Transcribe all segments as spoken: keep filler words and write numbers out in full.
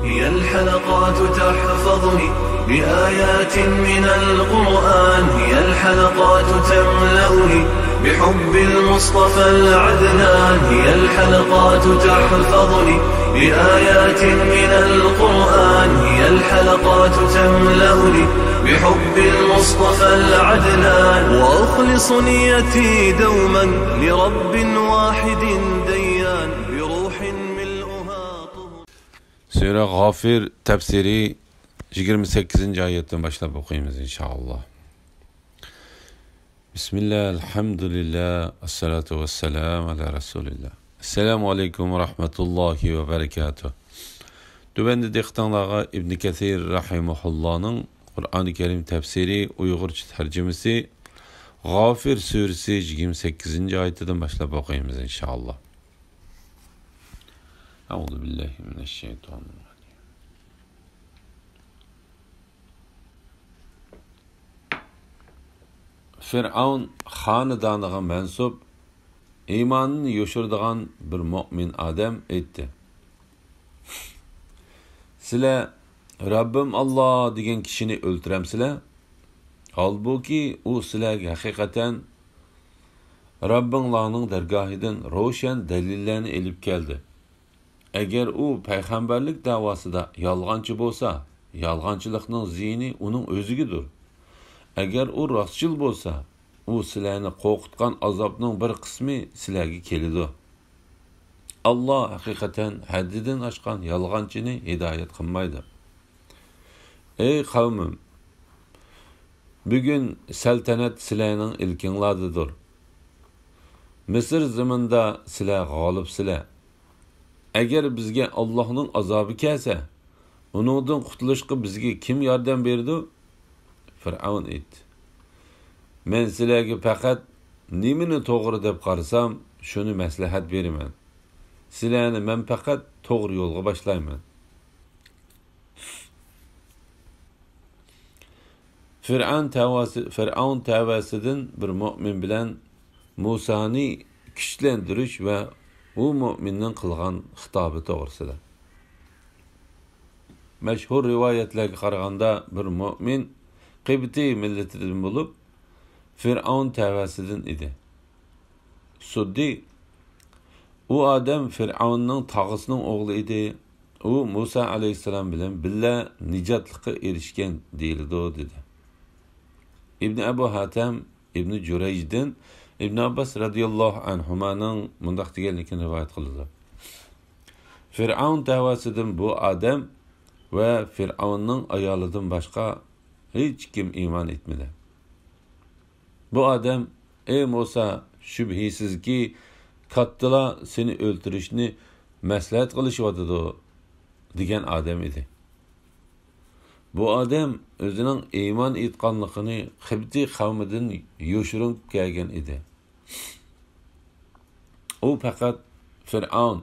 هي الحلقات تحفظني بآيات من القرآن، هي الحلقات تملأني بحب المصطفى العدنان، هي الحلقات تحفظني بآيات من القرآن، هي الحلقات تملأني بحب المصطفى العدنان، وأخلص نيتي دوما لرب واحد ديان، بروح ملؤها طهر. سۈرە غافىر تەپسىرى يىگىرمە سەككىزىنچى ئايەتتىن باشلاپ ئوقۇيمىز، ئىنشائاللا. بىسمىللا، ئەلھەمدۇلىللا، ئەسسالاتۇ ۋەسسالامۇ ئەلا رەسۇلىللا. ئەسسالامۇ ئەلەيكۇم ۋە رەھمەتۇللاھى ۋە بەرىكاتۇھ. تۆۋەندە دىققىتىڭلارغا ئىبنى كەسىر رەھىمەھۇللانىڭ قۇرئانى كەرىم تەپسىرى ئۇيغۇرچە تەرجىمىسى غافىر سۈرىسى يىگىرمە سەككىزىنچى ئايىتىدىن باشلاپ ئوقۇيمىز، ئىنشائاللا. أعوذ بالله من الشيطان الرجيم. فىرئەۋن خانىدانىغا مەنسۇپ، ئىمانىنى يوشۇرىدىغان بىر مۆمىن ئادەم ئېيتتى: سىلەر «رەببىم ئاللا» دېگەن كىشىنى ئۆلتۈرەمسىلەر؟ ھالبۇكى، ئۇ سىلەرگە ھەقىقەتەن رەببىڭلارنىڭ دەرگاھىدىن روشەن دەلىللەرنى ئېلىپ كەلدى. ئەگەر ئۇ پەيغەمبەرلىك دەۋاسىدا يالغانچى بولسا، يالغانچىلىقنىڭ زىيىنى ئۇنىڭ ئۆزىگىدۇر. ئەگەر ئۇ راستچىل بولسا، ئۇ سىلەرنى قورقۇتقان ئازابنىڭ بىر قىسمى سىلەرگە كېلىدۇ. ئاللا ھەقىقەتەن ھەددىدىن ئاشقان يالغانچىنى ھىدايەت قىلمايدۇ. ئەي قەۋمىم! بۈگۈن سەلتەنەت سىلەرنىڭ ئىلكىڭلاردىدۇر. مىسىر زېمىنىدا سىلەر غالىبسىلەر. ئەگەر بىزگە ئاللاھنىڭ ئازابى كەلسە، ئۇنىڭدىن قۇتۇلۇشقا بىزگە كىم ياردەم بېرىدۇ؟ فىرئەۋن ئېيتتى: مەن سىلەرگە پەقەت نېمىنى توغرا دەپ قارىسام، شۇنى مەسلىھەت بېرىمەن. سىلەرنى مەن پەقەت توغرا يولغا باشلايمەن. فىرئەۋن تەۋەسى-، فىرئەۋن تەۋەسىدىن بىر مۆمىن بىلەن مۇسانى كۈچلەندۈرۈش ۋە ئۇ مۆمىننىڭ قىلغان خىتابى توغرىسىدا. مەشھۇر رىۋايەتلەرگە قارىغاندا، بىر مۆمىن قىبتىي مىللىتىدىن بولۇپ، فىرئەۋن تەۋەسىدىن ئىدى. سۇددى: ئۇ ئادەم فىرئەۋننىڭ تاغىسىنىڭ ئوغلى ئىدى. ئۇ مۇسا ئەلەيھىسسالام بىلەن بىللە نىجاتلىققا ئېرىشكەن دېيىلىدۇ، دېدى. ئىبنى ئەبۇ ھاتەم ئىبنى جۇرەيجدىن ئىبنى ئابباس رەزىياللاھۇ ئەنھۇمانىڭ مۇنداق دېگەنلىكىنى رىۋايەت قىلىدۇ: فىرئەۋن تەۋەسىدىن بۇ ئادەم ۋە فىرئەۋننىڭ ئايالىدىن باشقا ھېچكىم ئىمان ئېيتمىدى. بۇ ئادەم: ئەي مۇسا، شۈبھىسىزكى، كاتتىلار سېنى ئۆلتۈرۈشنى مەسلىھەت قىلىشىۋاتىدۇ، دېگەن ئادەم ئىدى. بۇ ئادەم ئۆزىنىڭ ئىمان ئېيتقانلىقىنى قىبتىي قەۋمىدىن يوشۇرۇن كەلگەن ئىدى. ئۇ پەقەت: فىرئەۋن،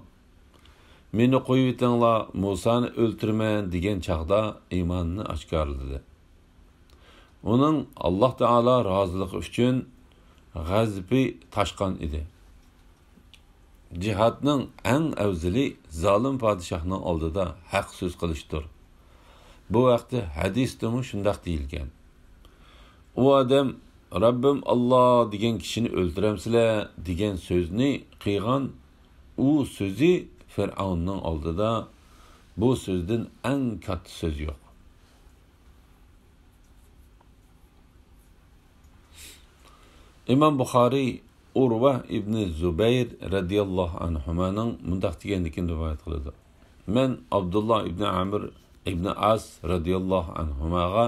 مېنى قويۇۋېتىڭلار، مۇسانى ئۆلتۈرىمەن، دېگەن چاغدا ئىمانىنى ئاشكارىلىدى. ئۇنىڭ ئاللاھ تائالا رازىلىقى ئۈچۈن غەزىپى تاشقان ئىدى. جىھادنىڭ ئەڭ ئەۋزىلى زالىم پادىشاھنىڭ ئالدىدا ھەق سۆز قىلىشتۇر. بۇ ھەقتە ھەدىستىمۇ شۇنداق دېيىلگەن. ئۇ ئادەم: رەببىم ئاللا دېگەن كىشىنى ئۆلتۈرەمسىلەر؟ دېگەن سۆزنى قىلغان. ئۇ سۆزى فىرئەۋننىڭ ئالدىدا بۇ سۆزدىن ئەڭ كاتتا سۆز يوق. ئىمام بۇخارىي ئۇرۋا ئىبنى زۇبەير رەزىياللاھۇ ئەنھۇمانىڭ مۇنداق دېگەنلىكىنى رىۋايەت قىلىدۇ: مەن ئابدۇللا ئىبنى ئامىر ئىبنى ئاس رەزىياللاھۇ ئەنھۇماغا،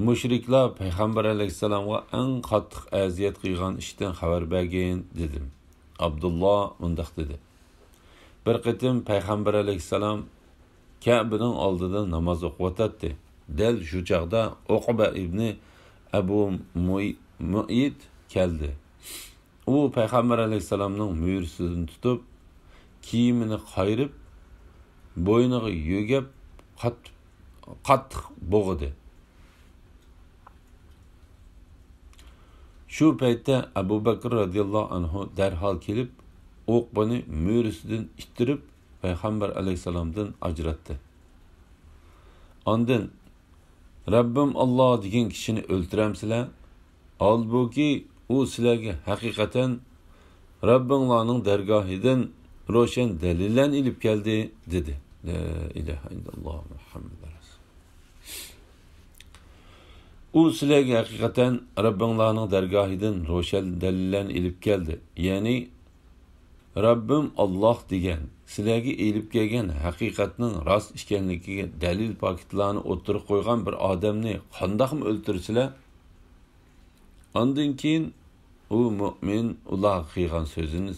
مۇشرىكلار پەيغەمبەر ئەلەيھىسسالامغا ئەڭ قاتتىق ئەزىيەت قىلغان ئىشتىن خەۋەر بەرگىن، دېدىم. ئابدۇللا مۇنداق دېدى: بىر قېتىم پەيغەمبەر ئەلەيھىسسالام كەبىنىڭ ئالدىدا ناماز ئوقۇۋاتاتتى. دەل شۇ چاغدا ئوقبە ئىبنى ئەبۇ مۇي-، مۇئىت كەلدى. ئۇ پەيغەمبەر ئەلەيھىسسالامنىڭ مۈرىسىدىن تۇتۇپ، كىيىمىنى قايرىپ، بوينىغا يۆگەپ، قات-، قاتتىق بوغىدى. شۇ پەيتتە ئەبۇ بەكرى رەزىياللاھۇ ئەنھۇ دەرھال كېلىپ، ئوقبىنى مۈرىسىدىن ئىتتىرىپ، پەيغەمبەر ئەلەيھىسسالامدىن ئاجراتتى. ئاندىن، «رەببىم ئاللا دېگەن كىشىنى ئۆلتۈرەمسىلەر؟ ھالبۇكى، ئۇ سىلەرگە ھەقىقەتەن رەببىڭلارنىڭ دەرگاھىدىن روشەن دەلىللەرنى ئېلىپ كەلدى» دېدى. لا ئىلاھە ئىللاللا مۇھەممەد رەسۇل. ئۇ سىلەرگە ھەقىقەتەن رەببىڭلارنىڭ دەرگاھىدىن روشەن دەلىللەرنى ئېلىپ كەلدى. يەنى، «رەببىم ئاللا دېگەن، سىلەرگە ئېلىپ كەلگەن ھەقىقەتنىڭ راست ئىكەنلىكىگە دەلىل پاكىتلارنى ئوتتۇرىغا قويغان بىر ئادەمنى قانداقمۇ ئۆلتۈرىسىلەر؟» ئاندىن كېيىن ئۇ مۆمىن ئۇلارغا قىلغان سۆزىنى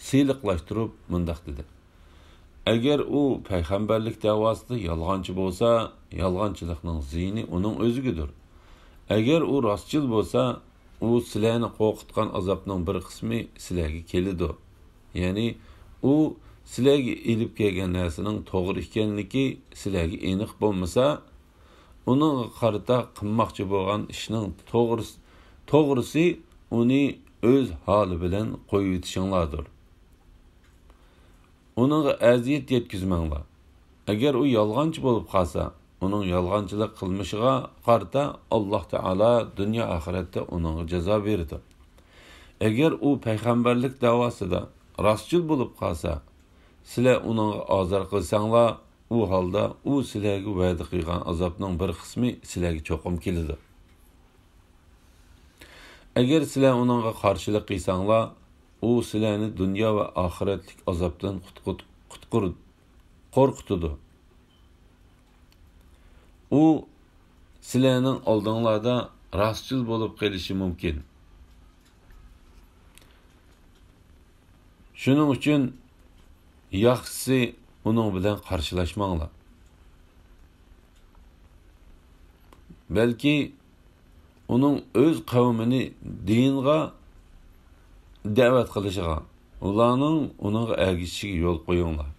سىلىقلاشتۇرۇپ مۇنداق دېدى: «ئەگەر ئۇ پەيغەمبەرلىك دەۋاسىدا يالغانچى بولسا، يالغانچىلىقنىڭ زىيىنى ئۇنىڭ ئۆزىگىدۇر. ئەگەر ئۇ راستچىل بولسا، ئۇ سىلەرنى قورقۇتقان ئازابنىڭ بىر قىسمى سىلەرگە كېلىدۇ. يەنى ئۇ سىلەرگە ئېلىپ كەلگەن نەرسىنىڭ توغرا ئىكەنلىكى سىلەرگە ئېنىق بولمىسا، ئۇنىڭغا قارىتا قىلماقچى بولغان ئىشنىڭ توغرىسى، توغرىسى ئۇنى ئۆز ھالى بىلەن قويۇۋېتىشىڭلاردۇر. ئۇنىڭغا ئەزىيەت يەتكۈزمەڭلار. ئەگەر ئۇ يالغانچى بولۇپ قالسا، ئۇنىڭ يالغانچىلىق قىلمىشىغا قارىتا ئاللا تائالا دۇنيا ئاخىرەتتە ئۇنىڭغا جازا بېرىدۇ. ئەگەر ئۇ پەيغەمبەرلىك دەۋاسىدا راستچىل بولۇپ قالسا، سىلەر ئۇنىڭغا ئازار قىلساڭلار، ئۇ ھالدا ئۇ سىلەرگە ۋەدە قىلغان ئازابنىڭ بىر قىسمى سىلەرگە چوقۇم كېلىدۇ. ئەگەر سىلەر ئۇنىڭغا قارشىلىق قىلساڭلار، ئۇ سىلەرنى دۇنيا ۋە ئاخىرەتلىك ئازابتىن قۇتقۇت-، قۇتقۇر-، قورقۇتىدۇ. ئۇ سىلەرنىڭ ئالدىڭلاردا راستچىل بولۇپ قېلىشى مۇمكىن. شۇنىڭ ئۈچۈن ياخشىسى ئۇنىڭ بىلەن قارشىلاشماڭلار. بەلكى ئۇنىڭ ئۆز قەۋمىنى دىنغا دەۋەت قىلىشىغا، ئۇلارنىڭ ئۇنىڭغا ئەگىشىشىگە يول قويۇڭلار.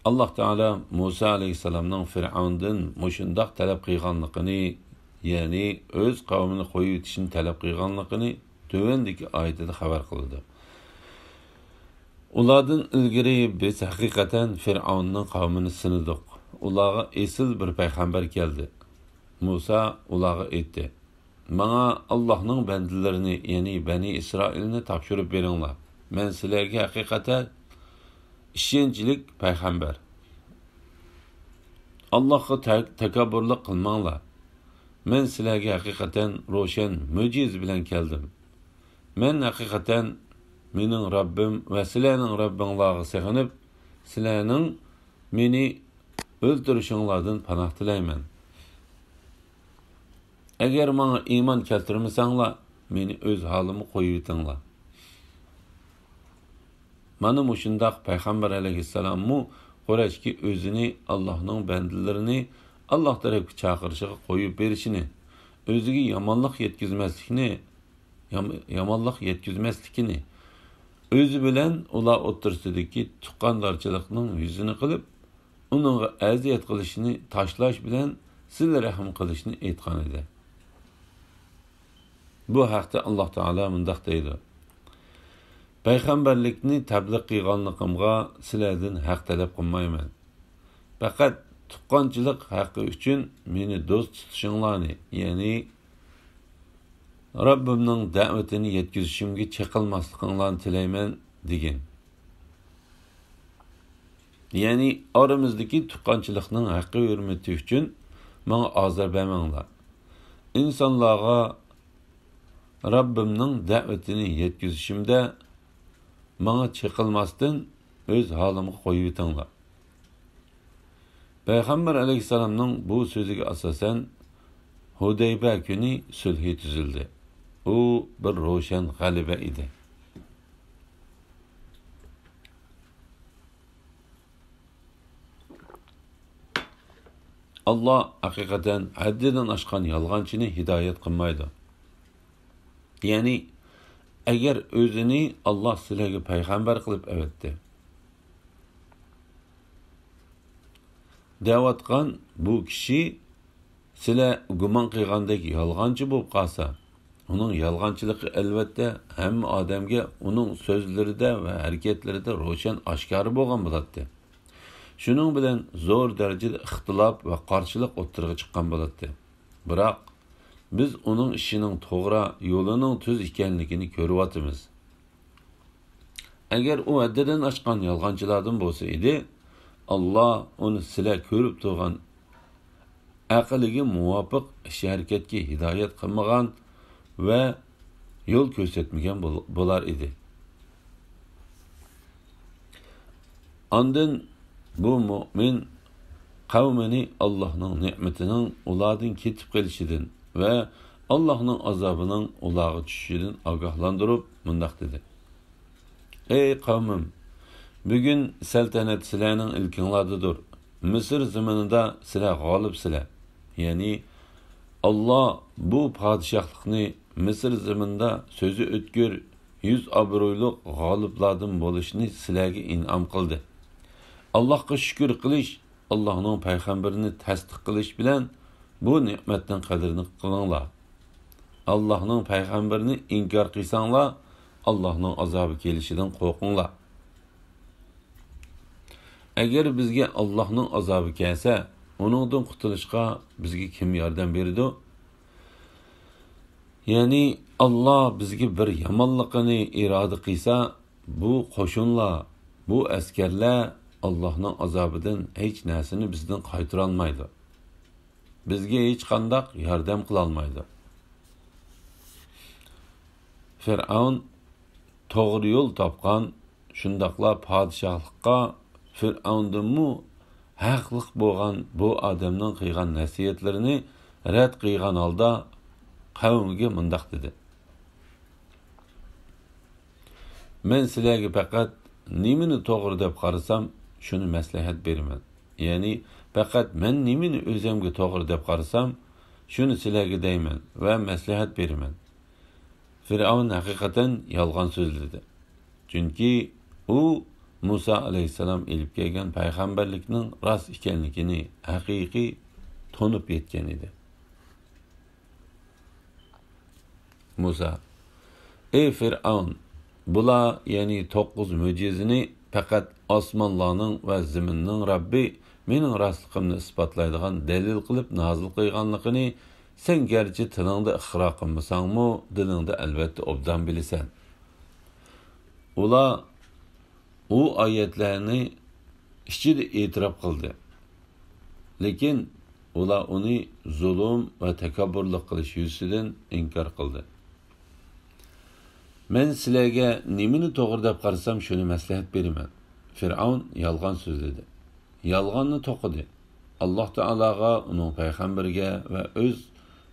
ئاللا تائالا مۇسا ئەلەيھىسسالامنىڭ فىرئەۋندىن مۇشۇنداق تەلەپ قىلغانلىقىنى، يەنى ئۆز قەۋمىنى قويۇۋېتىشنى تەلەپ قىلغانلىقىنى تۆۋەندىكى ئايىتىدە خەۋەر قىلىدۇ. ئۇلاردىن ئىلگىرى بىز ھەقىقەتەن فىرئەۋننىڭ قەۋمىنى سىنىدۇق. ئۇلارغا ئېسىل بىر پەيغەمبەر كەلدى. مۇسا ئۇلارغا ئېيتتى: «ماڭا ئاللاھنىڭ بەندىلىرىنى، يەنى بەنى ئىسرائىلنى تاپشۇرۇپ بېرىڭلار. مەن سىلەرگە ھەقىقەتەن ئىشەنچلىك پەيغەمبەر. ئاللاھقا تە-، تەكەببۇرلۇق قىلماڭلار. مەن سىلەرگە ھەقىقەتەن روشەن مۆجىزە بىلەن كەلدىم. مەن ھەقىقەتەن مېنىڭ رەببىم ۋە سىلەرنىڭ رەببىڭلارغا سېغىنىپ، سىلەرنىڭ مېنى ئۆلتۈرۈشۈڭلاردىن پاناھ تىلەيمەن. ئەگەر ماڭا ئىمان كەلتۈرمىسەڭلار، مېنى ئۆز ھالىمغا قويۇۋېتىڭلار.» مانا مۇشۇنداق پەيغەمبەر ئەلەيھىسسالاممۇ قۇرەشكە ئۆزىنى، ئاللاھنىڭ بەندىلىرىنى ئاللاھ تەرەپكە چاقىرىشىغا قويۇپ بېرىشىنى، ئۆزىگە يامانلىق يەتكۈزمەسلىكنى، يام-، يامانلىق يەتكۈزمەسلىكىنى، ئۆزى بىلەن ئۇلار ئوتتۇرىسىدىكى تۇغقاندارچىلىقنىڭ يۈزىنى قىلىپ، ئۇنىڭغا ئەزىيەت قىلىشنى تاشلاش بىلەن سىلە رەھىم قىلىشنى ئېيتقان ئىدى. بۇ ھەقتە ئاللاھ تائالا مۇنداق دەيدۇ: «پەيغەمبەرلىكنى تەبلىغ قىلغانلىقىمغا سىلەردىن ھەق تەلەپ قىلمايمەن. پەقەت تۇغقانچىلىق ھەققى ئۈچۈن مېنى دوست تۇتۇشۇڭلارنى، يەنى رەببىمنىڭ دەۋىتىنى يەتكۈزۈشۈمگە چېقىلماسلىقىڭلارنى تىلەيمەن» دېگىن. يەنى ئارىمىزدىكى تۇغقانچىلىقنىڭ ھەققى ھۆرمىتى ئۈچۈن ماڭا ئازار بەرمەڭلار. ئىنسانلارغا رەببىمنىڭ دەۋىتىنى يەتكۈزۈشۈمدە ماڭا چېقىلماستىن ئۆز ھالىمغا قويۇۋېتىڭلار. پەيغەمبەر ئەلەيھىسسالامنىڭ بۇ سۆزىگە ئاساسەن، ھۇدەيبە كۈنى سۈلھى تۈزۈلدى. ئۇ بىر روشەن غەلىبە ئىدى. ئاللاھ ھەقىقەتەن ھەددىدىن ئاشقان يالغانچىنى ھىدايەت قىلمايدۇ. يەنى، ئەگەر ئۆزىنى ئاللاھ سىلەرگە پەيغەمبەر قىلىپ ئەۋەتتى دەۋاتقان بۇ كىشى سىلەر گۇمان قىلغاندەك يالغانچى بولۇپ قالسا، ئۇنىڭ يالغانچىلىقى ئەلۋەتتە ھەممە ئادەمگە ئۇنىڭ سۆزلىرىدە ۋە ھەرىكەتلىرىدە روشەن ئاشكارا بولغان بولاتتى. شۇنىڭ بىلەن زور دەرىجىدە ئىختىلاپ ۋە قارشىلىق ئوتتۇرىغا چىققان بولاتتى. بىراق، بىز ئۇنىڭ ئىشىنىڭ توغرا، يولىنىڭ تۈز ئىكەنلىكىنى كۆرۈۋاتىمىز. ئەگەر ئۇ ھەددىدىن ئاشقان يالغانچىلاردىن بولسا ئىدى، ئاللا ئۇنى سىلەر كۆرۈپ تۇرغان ئەقلىگە مۇۋاپىق ئىش-ھەرىكەتكە ھىدايەت قىلمىغان ۋە يول كۆرسەتمىگەن بول-، بولار ئىدى. ئاندىن بۇ مۆمىن قەۋمىنى ئاللاھنىڭ نېمىتىنىڭ ئۇلاردىن كېتىپ قېلىشىدىن ۋە ئاللاھنىڭ ئازابىنىڭ ئۇلارغا چۈشۈشىدىن ئاگاھلاندۇرۇپ مۇنداق دېدى: ئەي قەۋمىم، بۈگۈن سەلتەنەت سىلەرنىڭ ئىلكىڭلاردىدۇر. مىسىر زېمىنىدا سىلەر غالىبسىلەر. يەنى ئاللا بۇ پادىشاھلىقنى مىسىر زېمىنىدا سۆزى ئۆتكۈر، يۈز ئابرۇيلۇق غالىبلاردىن بولۇشنى سىلەرگە ئىنئام قىلدى. ئاللاھقا شۈكۈر قىلىش، ئاللاھنىڭ پەيغەمبىرىنى تەستىق قىلىش بىلەن بۇ نېمەتنىڭ قەدرىنى قىلىڭلار. ئاللاھنىڭ پەيغەمبىرىنى ئىنكار قىلساڭلار، ئاللاھنىڭ ئازابى كېلىشىدىن قورقۇڭلار. ئەگەر بىزگە ئاللاھنىڭ ئازابى كەلسە، ئۇنىڭدىن قۇتۇلۇشقا بىزگە كىم ياردەم بېرىدۇ؟ يەنى ئاللا بىزگە بىر يامانلىقىنى ئىرادە قىلسا، بۇ قوشۇنلار، بۇ ئەسكەرلەر ئاللاھنىڭ ئازابىدىن ھېچ نەرسىنى بىزدىن قايتۇرالمايدۇ. بىزگە ھېچقانداق ياردەم قىلالمايدۇ. فىرئەۋن توغرا يول تاپقان، شۇنداقلا پادىشاھلىققا فىرئەۋندىنمۇ ھەقلىق بولغان بۇ ئادەمنىڭ قىلغان نەسىھەتلىرىنى رەت قىلغان ھالدا قەۋمىگە مۇنداق دېدى: مەن سىلەرگە پەقەت نېمىنى توغرا دەپ قارىسام، شۇنى مەسلىھەت بېرىمەن. يەنى پەقەت مەن نېمىنى ئۆزۈمگە توغرا دەپ قارىسام، شۇنى سىلەرگە دەيمەن ۋە مەسلىھەت بېرىمەن. فىرئەۋن ھەقىقەتەن يالغان سۆزلىدى. چۈنكى ئۇ مۇسا ئەلەيھىسسالام ئېلىپ كەلگەن پەيغەمبەرلىكنىڭ راست ئىكەنلىكىنى ھەقىقىي تونۇپ يەتكەن ئىدى. مۇسا: ئەي فىرئەۋن، بۇلار، يەنى توققۇز مۆجىزىنى پەقەت ئاسمانلارنىڭ ۋە زېمىننىڭ رەببى مېنىڭ راستلىقىمنى ئىسپاتلايدىغان دەلىل قىلىپ نازىل قىلغانلىقىنى سەن گەرچە تىلىڭدا ئىقرار قىلمىساڭمۇ، دىلىڭدا ئەلۋەتتە ئوبدان بىلىسەن. ئۇلار ئۇ ئايەتلەرنى ئىچىدە ئېتىراپ قىلدى. لېكىن ئۇلار ئۇنى زۇلۇم ۋە تەكەببۇرلۇق قىلىش يۈزىسىدىن ئىنكار قىلدى. مەن سىلەرگە نېمىنى توغرا دەپ قارىسام، شۇنى مەسلىھەت بېرىمەن. فىرئەۋن يالغان سۆزلىدى. يالغاننى توقۇدى. ئاللاھ تائالاغا، ئۇنىڭ پەيغەمبىرىگە ۋە ئۆز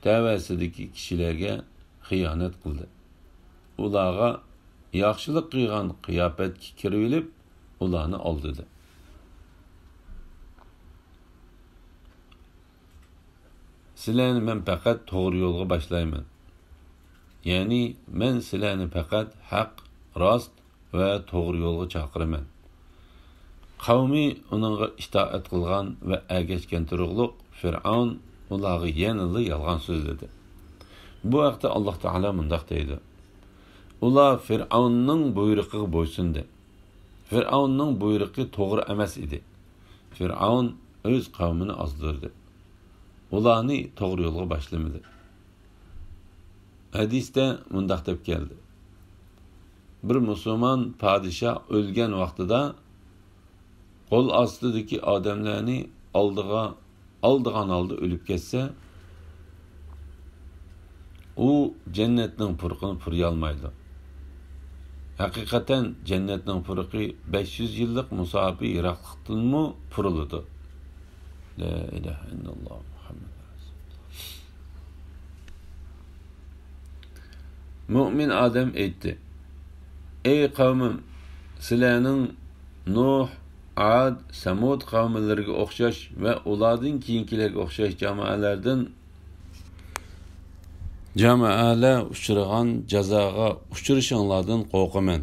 تەۋەسىدىكى كىشىلەرگە خىيانەت قىلدى. ئۇلارغا ياخشىلىق قىلغان قىياپەتكە كىرىۋېلىپ، ئۇلارنى ئالدىدى. سىلەرنى مەن پەقەت توغرا يولغا باشلايمەن. يەنى مەن سىلەرنى پەقەت ھەق، راست ۋە توغرا يولغا چاقىرىمەن. قەۋمى ئۇنىڭغا ئىتائەت قىلغان ۋە ئەگەشكەن تۇرۇقلۇق فىرئەۋن ئۇلارغا يەنىلا يالغان سۆزلىدى. بۇ ھەقتە ئاللاھ تائالا مۇنداق دەيدۇ: ئۇلار فىرئەۋننىڭ بۇيرۇقىغا بويسۇندى. فىرئەۋننىڭ بۇيرۇقى توغرا ئەمەس ئىدى. فىرئەۋن ئۆز قەۋمىنى ئازدۇردى. ئۇلارنى توغرا يولغا باشلىمىدى. ھەدىستە مۇنداق دەپ كەلدى: بىر مۇسۇلمان پادىشاھ ئۆلگەن ۋاقتىدا قول ئاستىدىكى ئادەملەرنى ئالدىغا، ئالدىغان ھالدا ئۆلۈپ كەتسە، ئۇ جەننەتنىڭ پۇرىقىنى پۇرىيالمايدۇ. ھەقىقەتەن جەننەتنىڭ پۇرىقى بەش يۈز يىللىق مۇساپە يىراقلىقتىنمۇ پۇرىلىدۇ. لا ئىلاھە ئىللاللاھ مۇھەممەد رەسۇلۇللاھ. مۆمىن ئادەم ئېيتتى: ئەي قەۋمىم، سىلەرنىڭ نۇھ، ئاد، سەمۇد قەۋملىرىگە ئوخشاش ۋە ئۇلاردىن كېيىنكىلەرگە ئوخشاش جامائەلەردىن، جامائەلەر ئۇچرىغان جازاغا ئۇچرىشىڭلاردىن قورقىمەن.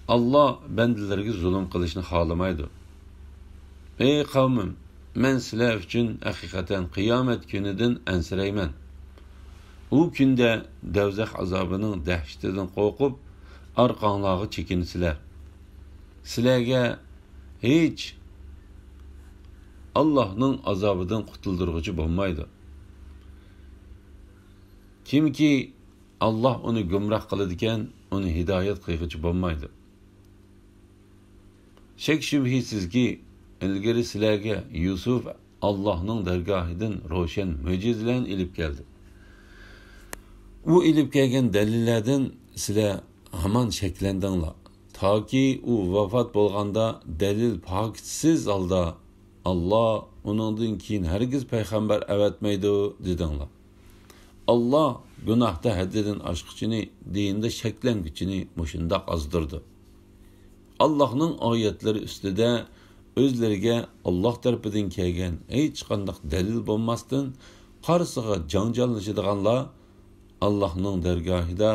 ئاللا بەندىلىرىگە زۇلۇم قىلىشنى خالىمايدۇ. ئەي قەۋمىم، مەن سىلەر ئۈچۈن ھەقىقەتەن قىيامەت كۈنىدىن ئەنسىرەيمەن. ئۇ كۈندە دەۋزەخ ئازابىنىڭ دەھشىتىدىن قورقۇپ، ئارقاڭلارغا چېكىنىسىلەر. سىلەرگە ھېچ ئاللاھنىڭ ئازابىدىن قۇتۇلدۇرغۇچى بولمايدۇ. كىمكى ئاللاھ ئۇنى گۇمراھ قىلىدىكەن، ئۇنى ھىدايەت قىلغۇچى بولمايدۇ. شەك-شۈبھىسىزكى، ئىلگىرى سىلەرگە يۈسۈپ ئاللاھنىڭ دەرگاھىدىن روشەن مۆجىزىلەرنى ئېلىپ كەلدى. ئۇ ئېلىپ كەلگەن دەلىللەردىن سىلەر ھامان شەكلەندىڭلار. تاكى ئۇ ۋاپات بولغاندا دەلىل پاكىتسىز ھالدا، «ئاللاھ ئۇنىڭدىن كېيىن ھەرگىز پەيغەمبەر ئەۋەتمەيدۇ» دېدىڭلار. ئاللاھ گۇناھتا ھەددىدىن ئاشقۇچىنى، دىندا شەكلەنگۈچىنى مۇشۇنداق ئازدۇرىدۇ. ئاللاھنىڭ ئايەتلىرى ئۈستىدە ئۆزلىرىگە ئاللاھ تەرىپىدىن كەلگەن ھېچقانداق دەلىل بولماستىن، قارىسىغا جاڭجاللىشىدىغانلار ئاللاھنىڭ دەرگاھىدا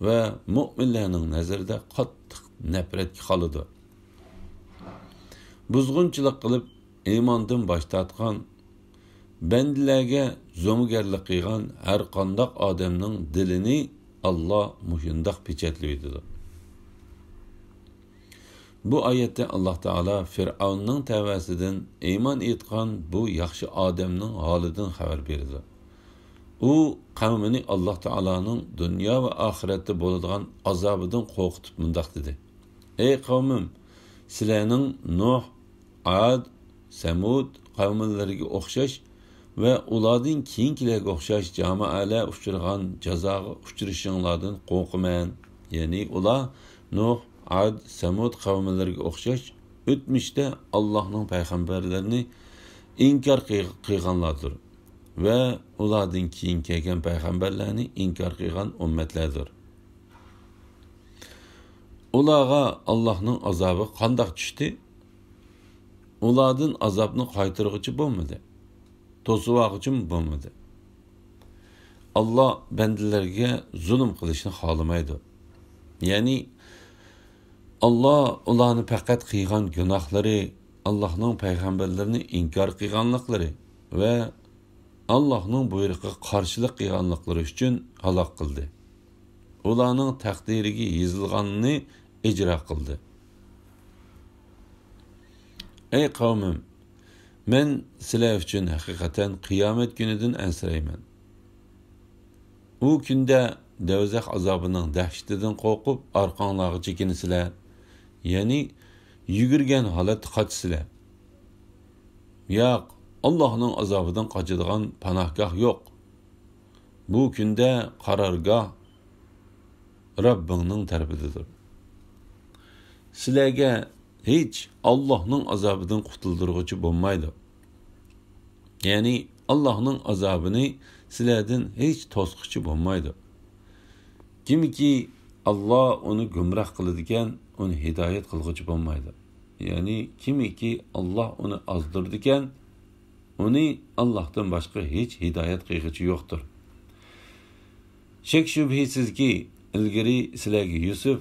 ۋە مۆمىنلەرنىڭ نەزىرىدە قاتتىق نەپرەتكە قالىدۇ. بۇزغۇنچىلىق قىلىپ ئىماندىن باش تارتقان، بەندىلەرگە زومىگەرلىك قىلغان ھەرقانداق ئادەمنىڭ دىلىنى ئاللاھ مۇشۇنداق پېچەتلىۋېتىدۇ. بۇ ئايەتتە ئاللاھ تائالا فىرئەۋننىڭ تەۋەسىدىن ئىمان ئېيتقان بۇ ياخشى ئادەمنىڭ ھالىدىن خەۋەر بېرىدۇ. ئۇ قەۋمىنى ئاللاھ تائالانىڭ دۇنيا ۋە ئاخىرەتتە بولىدىغان ئازابىدىن قورقۇتۇپ مۇنداق دېدى: «ئەي قەۋمىم، سىلەرنىڭ نۇھ، ئاد، سەمۇد قەۋملىرىگە ئوخشاش ۋە ئۇلاردىن كېيىنكىلەرگە ئوخشاش جامائەلەر ئۇچرىغان جازاغا ئۇچرىشىڭلاردىن قورقىمەن.» يەنى ئۇلار نۇھ، ئاد، سەمۇد قەۋملىرىگە ئوخشاش ئۆتمۈشتە ئاللاھنىڭ پەيغەمبەرلىرىنى ئىنكار قىل-، قىلغانلاردۇر ۋە ئۇلاردىن كېيىن كەلگەن پەيغەمبەرلەرنى ئىنكار قىلغان ئۈممەتلەردۇر. ئۇلارغا ئاللاھنىڭ ئازابى قانداق چۈشتى؟ ئۇلاردىن ئازابنى قايتۇرغۇچى بولمىدى، توسۇۋالغۇچىمۇ بولمىدى. ئاللاھ بەندىلەرگە زۇلۇم قىلىشنى خالىمايدۇ. يەنى، ئاللاھ ئۇلارنى پەقەت قىلغان گۇناھلىرى، ئاللاھنىڭ پەيغەمبەرلىرىنى ئىنكار قىلغانلىقلىرى ۋە ئاللاھنىڭ بۇيرۇقىغا قارشىلىق قىلغانلىقلىرى ئۈچۈن ھالاك قىلدى. ئۇلارنىڭ تەقدىرىگە يېزىلغاننى ئىجرا قىلدى. ئەي قەۋمىم، مەن سىلەر ئۈچۈن ھەقىقەتەن قىيامەت كۈنىدىن ئەنسىرەيمەن. ئۇ كۈندە دەۋزەخ ئازابىنىڭ دەھشىتىدىن قورقۇپ، ئارقاڭلارغا چېكىنىسىلەر، يەنى يۈگۈرگەن ھالەتتە قاچىسىلەر. ياق، ئاللاھنىڭ ئازابىدىن قاچىدىغان پاناھگاھ يوق. بۇ كۈندە قارارگاھ رەببىڭنىڭ تەرىپىدىدۇر. سىلەرگە ھېچ ئاللاھنىڭ ئازابىدىن قۇتۇلدۇرغۇچى بولمايدۇ. يەنى ئاللاھنىڭ ئازابىنى سىلەردىن ھېچ توسقۇچى بولمايدۇ. كىمكى ئاللاھ ئۇنى گۇمراھ قىلىدىكەن، ئۇنى ھىدايەت قىلغۇچى بولمايدۇ. يەنى كىمكى ئاللاھ ئۇنى ئازدۇرىدىكەن، ئۇنى ئاللاھتىن باشقا ھېچ ھىدايەت قىلغۇچى يوقتۇر. شەك-شۈبھىسىزكى، ئىلگىرى سىلەرگە يۈسۈپ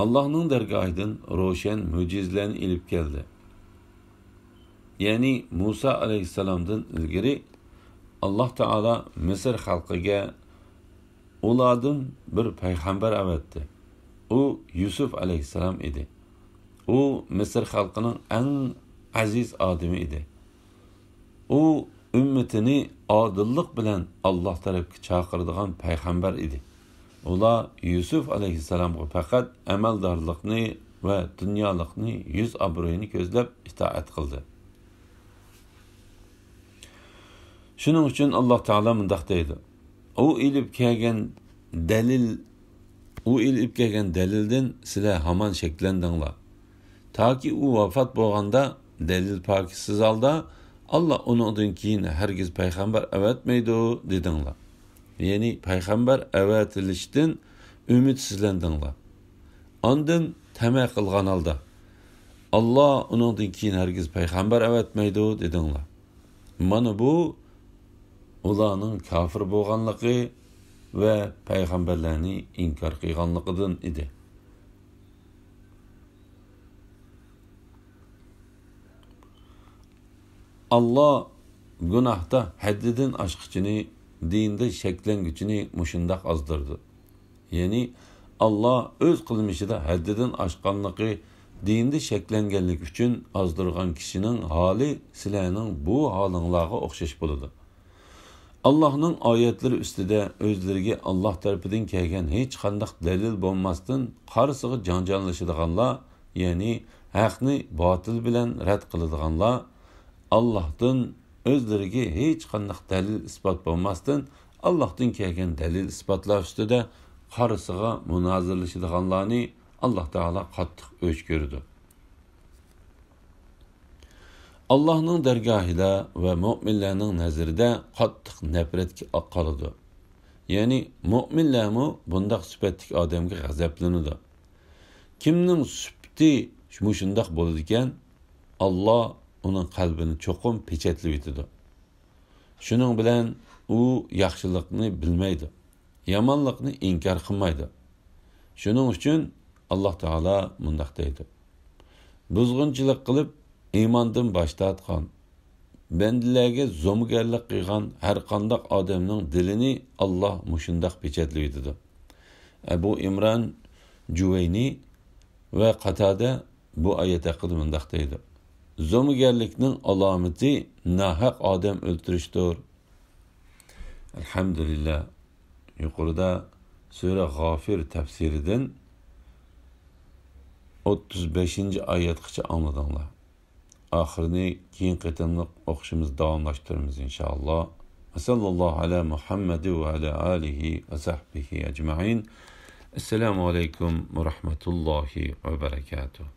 ئاللاھنىڭ دەرگاھىدىن روشەن مۆجىزىلەرنى ئېلىپ كەلدى. يەنى مۇسا ئەلەيھىسسالامدىن ئىلگىرى ئاللاھ تائالا مىسىر خەلقىگە ئۇلاردىن بىر پەيغەمبەر ئەۋەتتى. ئۇ يۈسۈپ ئەلەيھىسسالام ئىدى. ئۇ مىسىر خەلقىنىڭ ئەڭ ئەزىز ئادىمى ئىدى. ئۇ ئۈممىتىنى ئادىللىق بىلەن ئاللاھ تەرەپكە چاقىرىدىغان پەيغەمبەر ئىدى. ئۇلار يۈسۈپ ئەلەيھىسسالامغا پەقەت ئەمەلدارلىقنى ۋە دۇنيالىقنى، يۈز ئابرۇيىنى كۆزلەپ ئىتائەت قىلدى. شۇنىڭ ئۈچۈن ئاللاھ تائالا مۇنداق دەيدۇ: ئۇ ئېلىپ كەلگەن دەلىل، ئۇ ئېلىپ كەلگەن دەلىلدىن سىلەر ھامان شەكلەندىڭلار. تاكى ئۇ ۋاپات بولغاندا دەلىل پاكىتسىز ھالدا، ئاللاھ ئۇنىڭدىن كېيىن ھەرگىز پەيغەمبەر ئەۋەتمەيدۇ، دېدىڭلار. يەنى پەيغەمبەر ئەۋەتىلىشتىن ئۈمىدسىزلەندىڭلار. ئاندىن تەمە قىلغان ھالدا، ئاللاھ ئۇنىڭدىن كېيىن ھەرگىز پەيغەمبەر ئەۋەتمەيدۇ، دېدىڭلار. مانا بۇ ئۇلارنىڭ كاپىر بولغانلىقى ۋە پەيغەمبەرلەرنى ئىنكار قىلغانلىقىدىن ئىدى. ئاللاھ گۇناھتا ھەددىدىن ئاشقۇچىنى، دىندا شەكلەنگۈچىنى مۇشۇنداق ئازدۇرىدۇ. يەنى ئاللا ئۆز قىلمىشىدا ھەددىدىن ئاشقانلىقى، دىنىدا شەكلەنگەنلىكى ئۈچۈن ئازدۇرغان كىشىنىڭ ھالى سىلەرنىڭ بۇ ھالىڭلارغا ئوخشاش بولىدۇ. ئاللاھنىڭ ئايەتلىرى ئۈستىدە ئۆزلىرىگە ئاللاھ تەرىپىدىن كەلگەن ھېچقانداق دەلىل بولماستىن، قارىسىغا جاڭجاللىشىدىغانلار، يەنى ھەقنى باتىل بىلەن رەت قىلىدىغانلار، ئاللاھتىن ئۆزلىرىگە ھېچقانداق دەلىل ئىسپات بولماستىن، ئاللاھتىن كەلگەن دەلىل ئىسپاتلار ئۈستىدە قارىسىغا مۇنازىرىلىشىدىغانلارنى ئاللاھ تائالا قاتتىق ئۆچ كۆرىدۇ. ئاللاھنىڭ دەرگاھىدا ۋە مۆمىنلەرنىڭ نەزىرىدە قاتتىق نەپرەتكە قالىدۇ. يەنى مۆمىنلەرمۇ بۇنداق سۈپەتتىكى ئادەمگە غەزەپلىنىدۇ. كىمنىڭ سۈپىتى مۇشۇنداق بولىدىكەن، ئاللا ئۇنىڭ قەلبىنى چوقۇم پېچەتلىۋېتىدۇ. شۇنىڭ بىلەن ئۇ ياخشىلىقنى بىلمەيدۇ، يامانلىقنى ئىنكار قىلمايدۇ. شۇنىڭ ئۈچۈن ئاللاھ تائالا مۇنداق دەيدۇ: بۇزغۇنچىلىق قىلىپ، ئىماندىن باش تارتقان، بەندىلەرگە زومىگەرلىك قىلغان ھەرقانداق ئادەمنىڭ دىلىنى ئاللاھ مۇشۇنداق پېچەتلىۋېتىدۇ. ئەبۇ ئىمران جۇۋەينى ۋە قاتادە بۇ ئايەت ھەققىدە مۇنداق دەيدۇ: زومىگەرلىكنىڭ ئالامىتى ناھەق ئادەم ئۆلتۈرۈشتۇر. ئەلھەمدۇلىللا. يۇقىرىدا سۈرە غافىر تەپسىرىدىن ئوتتۇز بەشىنچى ئايەتقىچە ئاڭلىدىڭلار. ئاخىرىنى كېيىنكى قېتىملىق ئوقۇشىمىز داۋاملاشتۇرىمىز، ئىنشائاللا. ۋەسەللاللاھۇ ئەلا مۇھەممەد ۋە ئەلا ئالىھى ۋە سەھبىھى ئەجمەئىن. ئەسسالامۇ ئەلەيكۇم ۋە رەھمەتۇللاھى ۋە بەرەكاتۇھ.